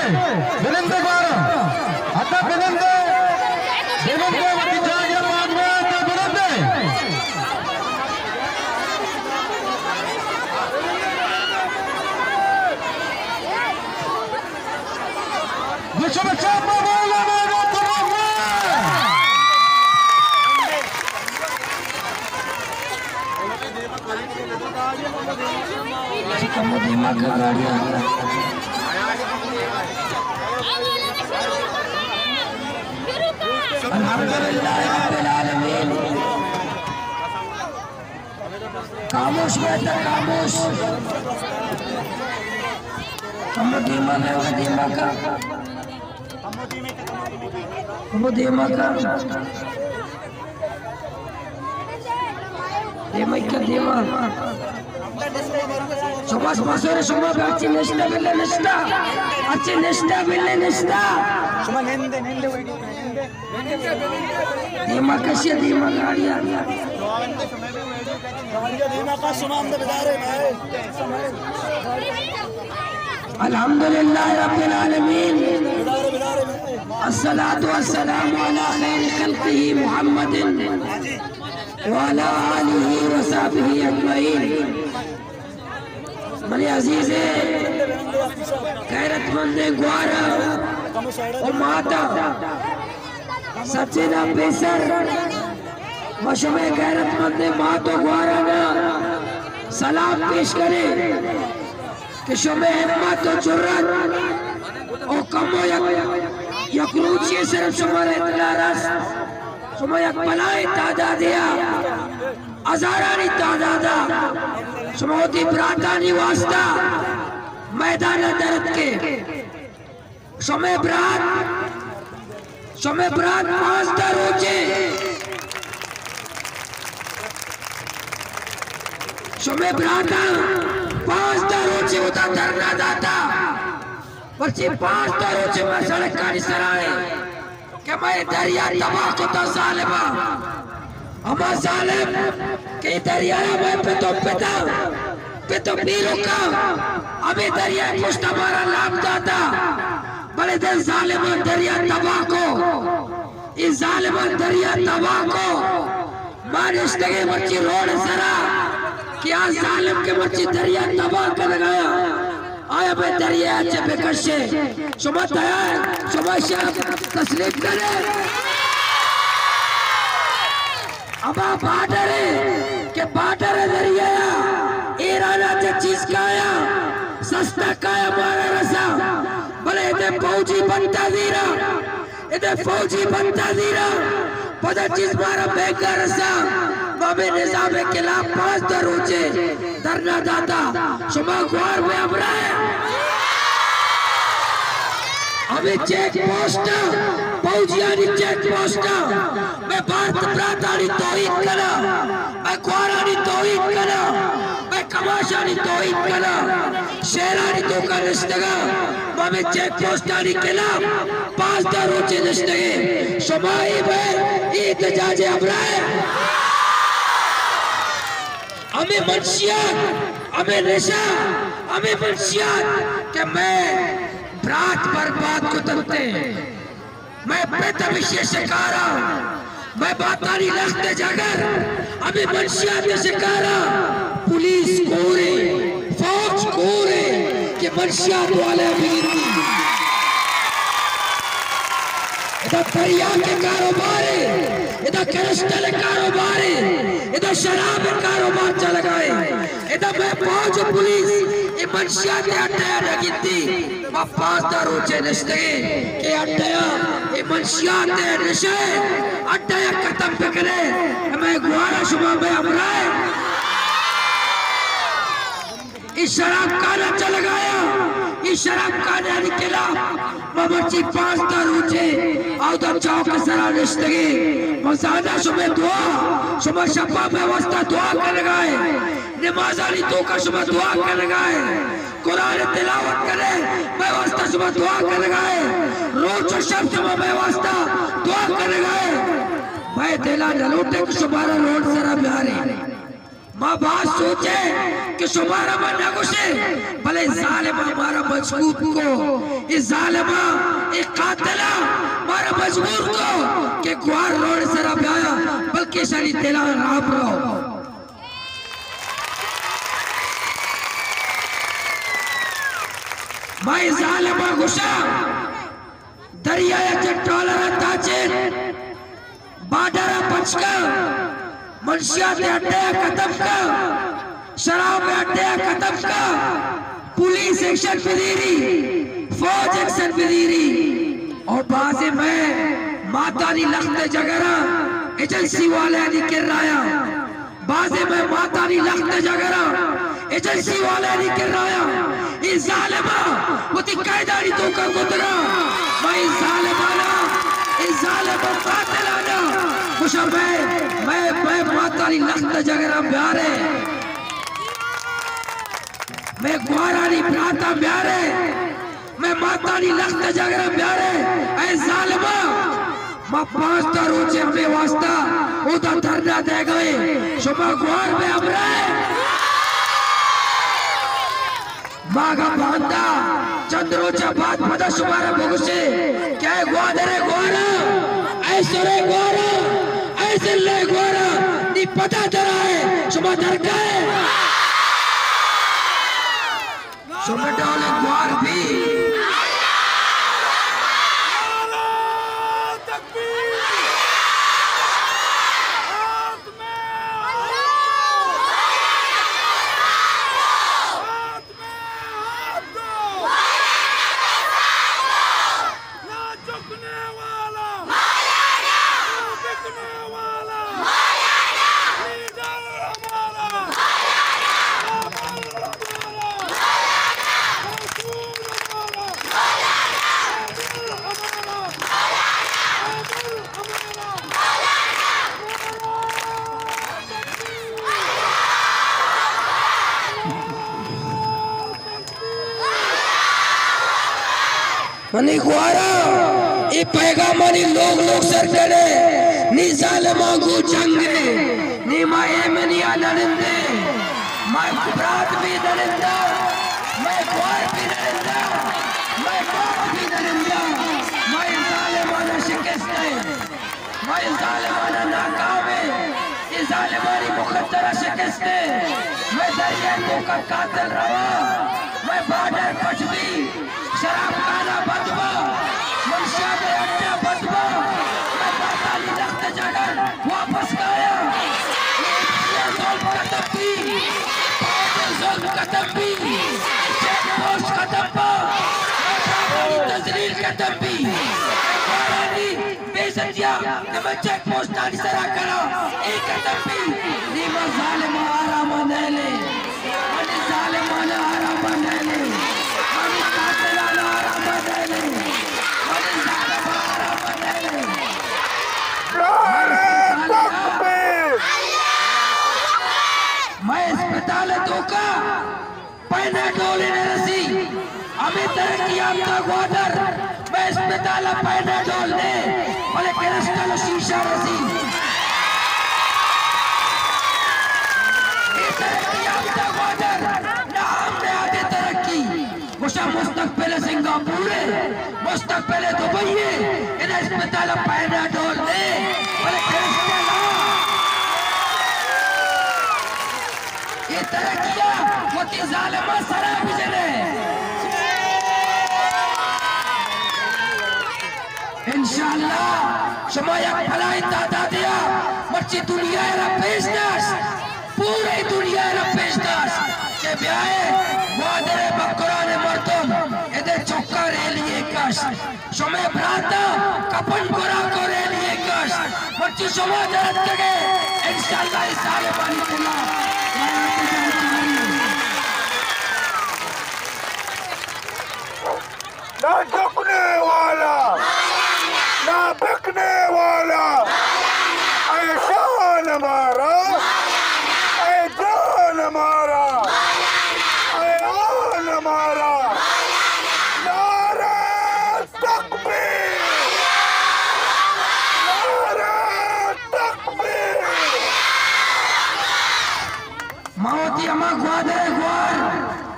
بنندے گوارا، ادا بنندے، بنندے وتی جاگہ مان میں ادا بنندے۔ گوشو بچا مولا میرا تمام۔ کمو دیما کا گاڑی آ۔ الحمدللہ رب العالمین۔ خاموش بیٹا، خاموش۔ کمو دیما کا، دیما کا۔ کمو دیما کا۔ دیما کا، دیما۔ شما، شما سر، شما اچی نشتہ بلے نشتہ۔ اچی نشتہ بلے نشتہ۔ شما نندے، نندے ویڈیو، نندے۔ دیما کشی، دیما گاڑی آ۔ الحمدللہ رب العالمین، الصلاة والسلام علی خیر خلقہ محمد وعلی آلہ وصحبہ اجمعین۔ منی عزیزیں، غیرت مندیں گوارا و ماتا، سجینا پیسر، ما شمئے غیرت مندیں مات و گواراناں سلام پیش کنیں کہ شمئے ہمت و جرات و کمو یک، یک روچے صرف شمارا اطلاع رست، شما یک بلائیں تعدادے ءَ، ہزارانی تعداد ءَ شما وتی براتانی واسطہ میدان ءَ در اتکے۔ شمئے برات، شمئے برات پانزدہ روچے، شمئے براتاں پانزدہ روچے وتا دھرنا داتا۔ مرچی پانزدہ روچے ما سڑکانی سرا ایں کہ مئے دریا تباہ کتا ظالماں۔ ہما ظالم کہ اے دریا ءَ مئے پت و پتاں، پت و پیرکاں، ہمے دریا ءِ پشت ءَ مارا لاپ داتا، بلے دے ظالماں دریا تباہ کو، اے ظالماں دریا تباہ کو۔ ما نشتگیں مرچی روڈ ءِ سرا کہ آ ظالم کہ مرچی دریا تباہ کنگایا، آیا مئے دریا ءَ چہ بکشے۔ شما تیار؟ شما شر تسلیم کرے؟ ہما بارڈر ءَ کہ بارڈر ءِ ذریعہ ءَ ایران ءَ چہ چیز کایا، سستا کایا مارا رسا، بلے ادے فوجی بنتا زیرا، ادے فوجی بنتا زیرا، پدا چیز مارا مہنگا رسا۔ ما ہمے نظام ءِ خلاف پانزدہ روچے دھرنا داتا۔ شما گوار بے ہمراہ۔ ہمے چیک پوسٹ، فوجیانی چیک پوسٹ، مئے بھارت براتانی توہین کنا، مئے گوارانی توہین کنا، مئے کماشانی توہین کنا، شہرانی توکا نشتگا، ما ہمے چیک پوسٹانی خلاف پانزدہ روچے نشتگیں۔ شما اے بے احتجاج ءِ ہمراہ۔ ہمے منشیات، ہمے نشہ، ہمے منشیات کہ مئے برات برباد کتنتے، مئے پت ہمیشی شکارا، مئے باتانی لخت جگر، ہمے منشیات شکارا، پولیس کورے، فوج کورے کہ منشیات والے بگندی۔ ادا تریاک ءِ کاروبارے، ادا کرسٹل ءِ کاروبارے، ادا شراب ءِ کاروبار چلگائے، ادا مئے فوج و پولیس اے منشیات ءِ اڈہ ءَ نہ گندی۔ ما پانزدہ روچے نشتگیں کہ اڈہ ءَ اے منشیات ءِ نشہ ءِ اڈہ ءَ ختم بکنے۔ مئے گوارا شما مئے ہمراہ۔ اے شراب کانا چلگایا، اے شراب کانانی خلاف ما مرچی پانزدہ روچے اودا چوک سرا نشتگیں۔ ما زاناں شمئے دعا، شما شپا مئے واسطہ دعا کنگائے، نمازانی توکا شما دعا کنگائے، قرآن تلاوت کنے مئے واسطہ شما دعا کنگائے، روچ و شپ شما مئے واسطہ دعا کنگائے۔ مئے دلا نہ لوٹے کہ شمارا روڈ سرا بیاریں۔ باز سوچے کہ شمارا ما نہ گوشے، بلے ظالماں مارا مجبور کو، اے ظالماں، اے قاتلاں مارا مجبور کو کہ گوار روڈ سرا بیایا، بلکہ شانی دلاں رام رو۔ ما اے ظالماں گوشاں، دریا ءَ چہ ٹرالر ءَ تاچین، بارڈر ءَ پچ کن، منشیات ءِ اڈہ ءَ ختم کن، شراب ءِ اڈہ ءَ ختم کن، پولیس ایکشن بزیری، فوج ایکشن بزیری، او بازیں مئے ماتانی لخت ءِ جگراں ایجنسی والانی کرایاں۔ بازیں مئے ماتانی لخت ءِ جگراں ایجنسی والانی کرایاں، اے ظالماں وتی قیدانی توکا کتگاں۔ ما اے ظالماناں، اے ظالم و قاتلاناں گوشاں، مئے، مئے، مئے ماتانی لخت ءِ جگراں بیارے، مئے گوارانی براتاں بیارے، مئے ماتانی لخت ءِ جگراں بیارے۔ اے ظالماں، ما پانزدہ روچے ہمے واسطہ اودا دھرنا دئیگا ایں۔ شما گوار بے ہمراہ ئے۔ ما اگاں باندا چند روچا بعد پدا شمارا بگوشے کہ اے گوادر ءِ گوارا، اے سر ءِ گوارا، اے ضلع ءِ گوارا، نی پدا درائے، شما درکائے۔ شمئے ڈول گوار بی۔ نہ جھکنے والا، نہ بکنے والا، لیڈر ہمارا، بابر ہمارا، رسول ہمارا، عادل ہمارا، عادل ہمارا۔ منی گوارا، اے پیغامانی لوگ لوگ سر کنے، نی ظالماں گوں جنگ ءَ، نی ما ایمنی ءَ نہ نندیں، مئے برات بی نہ نندا، مئے گوار بی نہ نندا، مئے مات بی نہ نندا، ما اے ظالماناں شکست دئیں۔ ما اے ظالماناں ناکام ایں، اے ظالمانی مقدر ءَ شکست ایں۔ مئے دریا ءِ توکا قاتل روا، مئے بارڈر پچ بی، شراب خانہ بند با، منشیات ءِ اڈہ بند با، مئے ماتانی لخت ءِ جگر واپس کایا۔ اے ظلم ختم بی، اے ظلم ختم بی، چیک پوسٹ ختم با، مئے براتانی تذلیل ختم بی، مئے گوارانی بے عزتیاں کہ مئے چیک پوسٹانی سرا کناں، اے ختم بی۔ نی ما ظالماں آرام ءَ نیلیں، منی ظالماناں آرام ءَ نیلیں، منی قاتلاناں آرام ءَ نیلیں، منی ظالماں آرام ءَ نیلیں۔ نعرہ تکبیر! مئے اسپتال ءِ توکا پیناڈول نہ رسی۔ ہمے ترقی یافتہ گوادر، مئے اسپتال ءَ پیناڈول نے، بلے کرسٹل ءُ شیشہ رسی۔ اے ترقی یافتہ گوادر، نام نہادے ترقی۔ گوشاں مستقبل سنگاپور ءِ، مستقبل دبئی ءِ، ادا اسپتال ءَ پیناڈول نے، بلے کرسٹل ءَ۔ اے ترقی ءَ وتی ظالماں سرا بجنے۔ انشاءاللہ شما یک بلاہیں تعدادے ءَ مرچی دنیا ءَ را پیش داشت، پورے دنیا ءَ را پیش داشت کہ بیائے گوادر ءِ مکران ءِ مردم ادے چکاں ریلی ءَ کشت۔ شمئے براتاں کپن گورا کو ریلی ءَ کشت۔ مرچی شما در اتکگے، انشاءاللہ اے ظالمانی دل ءَ حیات جان کاری۔ نہ جھکنے والا، نہ بکنے والا، اے شان ہمارا، اے جان ہمارا، اے آن ہمارا۔ نعرہ تکبیر! نعرہ تکبیر! ما وتی ہما گوادر ءِ گوار،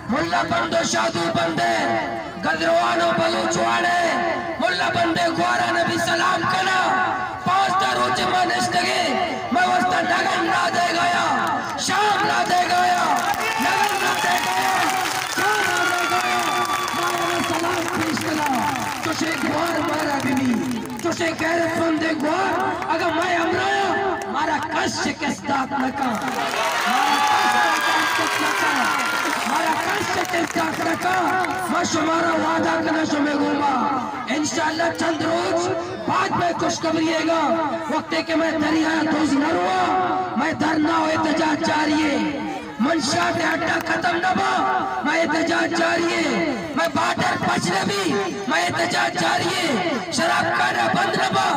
ملا بند و شادو بند ءِ گدروان و بلوچ واڑ ءِ ملا بند ءِ گواران ءَ بھی سلام کناں۔ پانزدہ روچ ما نشتگیں، مئے واسطہ نگن را دئیگایا، شام را دئیگایا، نگن را دئیگایا، شام را دئیگایا، ما آیانا سلام پیش کناں۔ چوشیں گوار مارا ببی۔ چوشیں غیرت مندیں گوار اگاں مئے ہمراہ، مارا کس شکست دات نہ کن، مارا کس شکست دات نہ کن، مارا کس شکست دات نہ کن۔ ما شمارا وعدہ کناں شمے گوما، انشاءاللہ چند روچ بعد مئے خوشخبری ئیگا، وقتے کہ مئے دریا دز نہ روا، مئے دھرنا و احتجاج جاری ایں۔ منشیات ءِ اڈہ ختم نہ با، مئے احتجاج جاری ایں۔ مئے بارڈر پچ نہ بی، مئے احتجاج جاری ایں۔ شراب خانہ بند نہ با،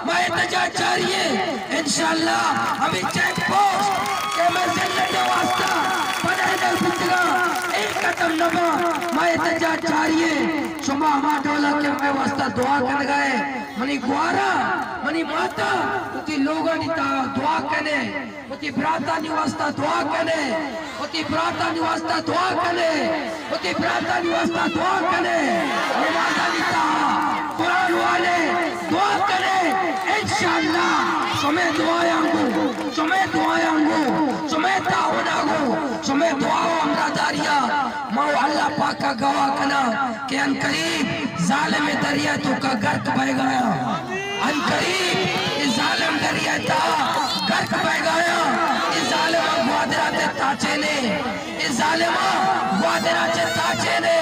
مئے احتجاج جاری ایں۔ انشاءاللہ ہمے چیک پوسٹ کہ مئے ذلت ءِ واسطہ بنائینگ بوتگاں، اے ختم نہ با، مئے احتجاج جاری ایں۔ شما ہما ڈولا کہ مئے واسطہ دعا کنگا ئے، منی گوارا، منی ماتا، وتی لوگانی تہا دعا کنے۔ وتی براتانی واسطہ دعا کنے، وتی براتانی واسطہ دعا کنے، وتی براتانی واسطہ دعا کنے۔ نمازانی تہا قرآن وانے، دعا کنے۔ انشاءاللہ شمے دعایاں گوں، شمے دعایاں گوں، شمے تعاونا گوں، شمے دعا و ہمراہداریا ما و اللہ پاکا گواہ کناں کہ عنقریب ظالم دریا توکا غرق بئیگایا۔ عنقریب اے ظالم دریا ءِ تہا غرق بئیگایا۔ اے ظالماں گوادرا تے تاچینے، اے ظالماں گوادرا چہ تاچینے،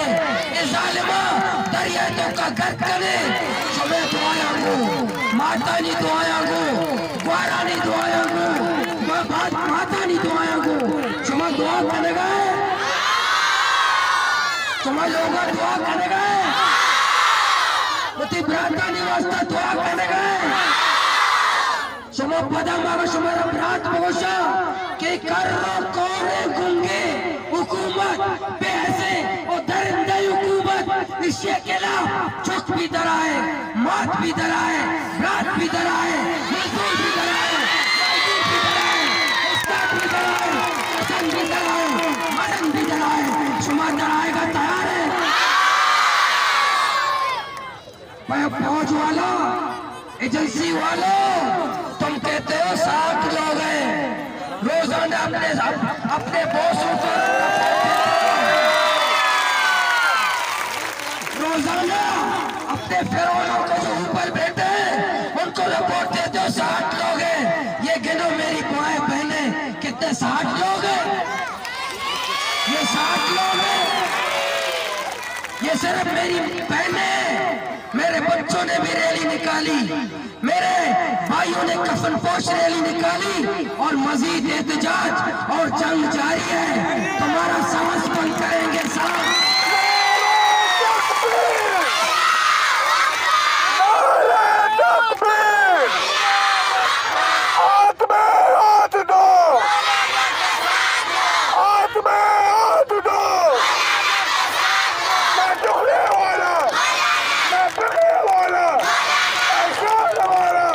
اے ظالماں دریا ءِ توکا غرق کنے۔ شمے دعایاں گوں، ماتانی دعایاں گوں، گوارانی دعایاں گوں، ما-، مات-، ماتانی دعایاں گوں۔ شما دعا کنگا ئے؟ شما لوگا دعا کنگا ئے؟ وتی براتانی واسطہ دعا کنگا ئے؟ شما پدا ما شمارا برات بگوشاں کہ کر و کور گنگے حکومت، بے حسیں و درندہ حکومت، اشی خلاف چک بھی درائے، مات بھی درائے، برات بھی درائے، مزدور بھی درائے، مزدور بھی درائے، استاد بھی درائے، کسن بھی درائے، مزن بھی درائے۔ شما درائے گا تیار ہے؟ بھائی، فوج والا، ایجنسی والو، تم کہتے ہو ساٹھ لوگ ہیں، روزانہ اپنے، اپ-، اپنے باسوں کو، روزانہ اپنے فرعونوں کو جو اوپر بیٹھے ہیں، ان کو رپورٹ دیتے ہو ساٹھ لوگ ہیں۔ یہ گنو میری مائیں بہنیں، کتنے ساٹھ لوگ ہیں؟ یہ ساٹھ لوگ ہیں۔ یہ صرف میری بہنیں ہیں، میرے بچوں نے بھی ریلی نکالی، میرے بھائیوں نے کفن پوش ریلی نکالی اور مزید احتجاج اور جنگ جاری ہے۔ تمہارا سانس بند کریں گے سانس۔ نعرہ تکبیر! ہاتھ میں ہاتھ دو! ہاتھ میں ہاتھ دو! نہ ٹکڑے والا، نہ ٹکڑے والا، اے شان ہمارا،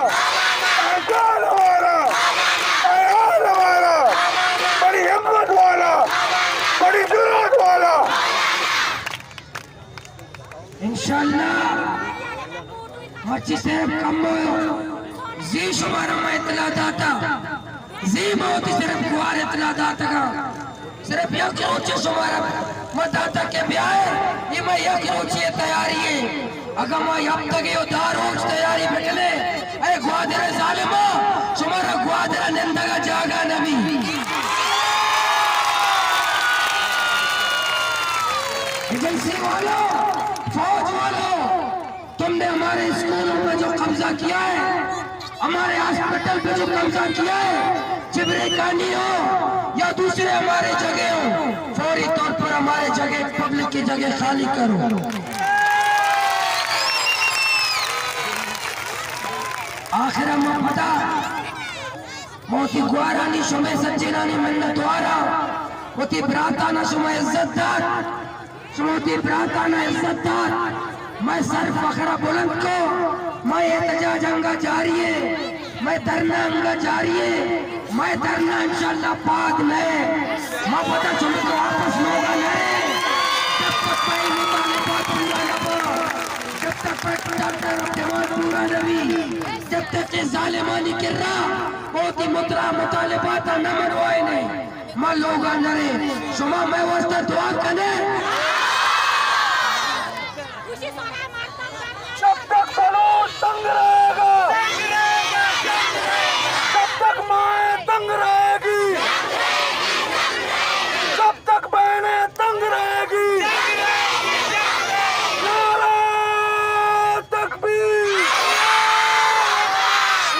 اے جان ہمارا، اے حال ہمارا، بڑی ہمت والا، بڑی جرات والا۔ انشاءاللہ مرچی صرف کمو زی شمارا ما اطلاع داتا، زی ما وتی صرف گوار اطلاع داتگا، صرف یک روچے شمارا ما داتا کہ بیائے، یہ ما یک روچے تیاری ہے۔ اگاں ما ہفتگے و دہ روچ تیاری بکنے، اے گوادر ظالما، شمارا گوادر نندگا جاگہ نبی۔ ایجنسی والو، فوج والو، تم نے ہمارے اسکولوں پہ جو قبضہ کیا ہے، ہمارے ہاسپٹل پہ جو قبضہ کیا ہے، چبرے کانی ہو یا دوسرے ہمارے جگہ ہو، فوری طور پر ہمارے جگہ، پبلک کی جگہ خالی کرو۔ آخر ہم پدا ما وتی گوارانی شمئے سجینانی منت وارا، وتی براتانا شما عزت دات، شما وتی براتانا عزت دات۔ مئے سر فخرا بلند کو، مئے احتجاج انگا جاری ہے، مئے دھرنا انگا جاری ہے، مئے دھرنا انشاءاللہ پاد نئے۔ ڈاکٹر عبدالرحمن پورا نبی، جب تک کہ ظالمانی کرا وتی مطلع مطالبات نہ منوائینے، ما لوگا نرے۔ شما مئے واسطہ دعا کنے۔ جب تک بلوچ تنگ رہے گا، جب تک مائیں تنگ رہے گی، جب تک بہنیں تنگ رہے گی۔ نعرہ تکبیر!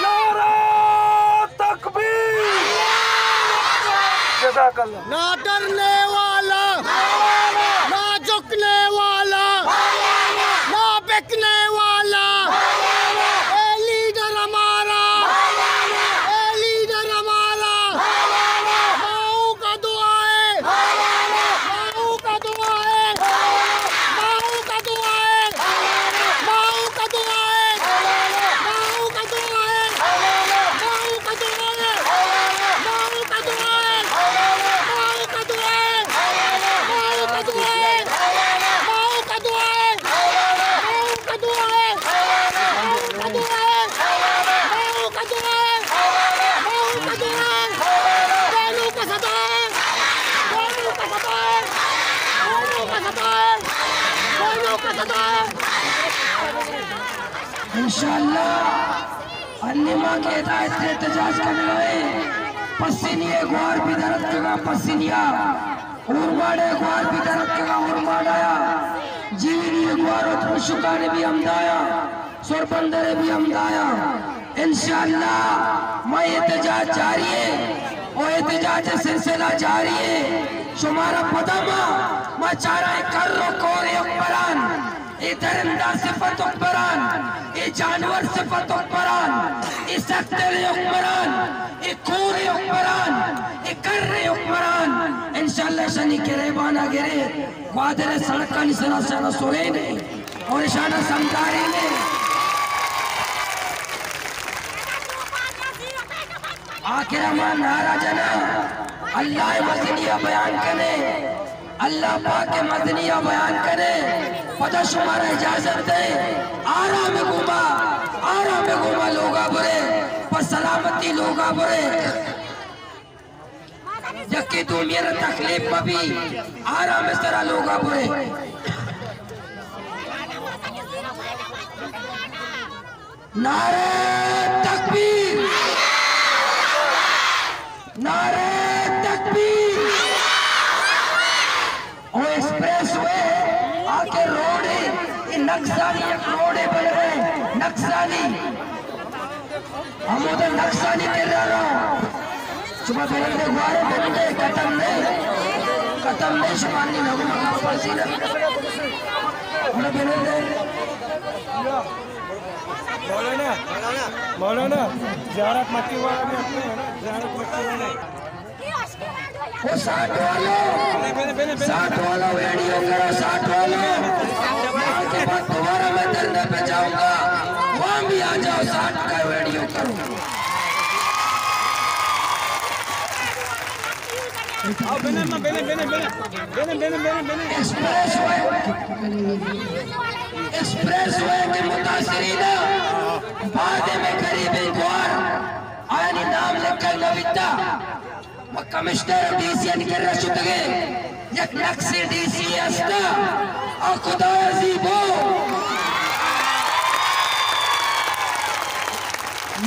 نعرہ تکبیر! جزاک اللہ۔ نہ ڈرنے والا، نہ جھکنے والا، نہ بکنے والا، اے لیڈر ہمارا، اے لیڈر ہمارا، ماؤں کا دعا ہے، ماؤں کا دعا ہے، ماؤں کا دعا ہے، ماؤں کا دعا ہے، ماؤں کا دعا ہے، ماؤں کا دعا ہے، ماؤں کا دعا ہے، ماؤں کا دعا ہے، ماؤں کا دعا ہے، ماؤں کا دعا ہے، ماؤں کا دعا ہے، ماؤں کا دعا ہے، ماؤں کا دعا ہے، ماؤں کا دعا ہے، بہنوں کا صدا ہے، بہنوں کا صدا ہے، بہنوں کا صدا ہے، بہنوں کا صدا ہے۔ انشاءاللہ، انی ما کہ ادا احتجاج کنگا ایں، پسنی ءِ گوار بھی در اتکگا، پسنی ءَ اورماڑہ ءِ گوار بھی در اتکگا، اورماڑہ ءَ جیونی ءِ گوار ءُ پشکانے بھی ہمدایا، سربندر ءِ بھی ہمدایا۔ انشاءاللہ ما احتجاج جاری ہے، او احتجاج سلسلہ جاری ہے۔ شمارا پدا ما، ما چارا اے کر ءُ کور ءِ حکمران، اے درندہ صفت حکمران، اے جانور صفت حکمران، اے سخت دل حکمران، اے کور حکمران، اے کر حکمران، انشاءاللہ اشانی گریبانا گرے، گوادر سڑکانی سرا شانا سرینے اور اشانا سمجھارینے۔ آخر ما نعرہ جنا، اللہ مزنی بیان کنے۔ اللہ پاک ءِ مزنی ءَ بیان کنے، پدا شمارا اجازت دے، آرام ءِ گوما، آرام ءِ گوما لوگا برے، پہ سلامتی لوگا برے، یکے دومی ءَ را تکلیف مہ بی، آرام ءِ سرا لوگا برے۔ نعرہ تکبیر! نعرہ تکبیر! او ایکسپریس وے آ کہ روڈ ہے، اے نقصانی یک روڈ ہے بلے نقصانی۔ ہمودا نقصانی کر رہا۔ شما بنندے گوارے بنندے، ختم نہیں، ختم نہیں، شما نی نگو مگا پاسی نہ۔ ہمیں بنندے۔ مولانا، مولانا، زیارت مکی والا بھی اپنے ہیں نا، زیارت مکی والا۔ او ساٹھ والو، ساٹھ والو ویڈیو کرو، ساٹھ والو۔ آج کے بعد دوبارہ میں دھرنے پہ جاؤں گا، وہاں بھی آ جاؤ، ساٹھ کا ویڈیو کرو۔ آؤ، بنے، بنے، بنے، بنے، بنے، بنے، بنے، بنے۔ ایکسپریس وے، ایکسپریس وے کے متاثرین بعد میں قریب ایک بار آیانی نام لکھگ نہ بیتا۔ و کمشنر ڈی سی آنی کرا شتگیں، یک نقصیں ڈی سی استا، آ خدایا زیبو۔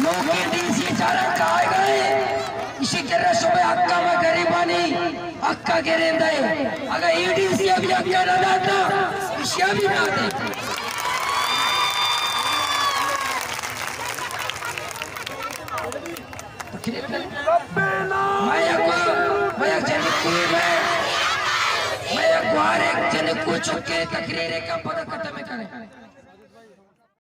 نوکیں ڈی سی چارگ ءَ آئیگا ایں، اشی کرا شمئے حقا، ما غریبانی حقا گریں دئے۔ اگاں اے ڈی سی ءَ بھی حقا نہ داتا، اشی ءَ بھی نہ دے۔ تقریر کن۔ میں یک، میں یک جنکوے، میں، میں یک گوارے، جنکو چکے تقریر کن پدا۔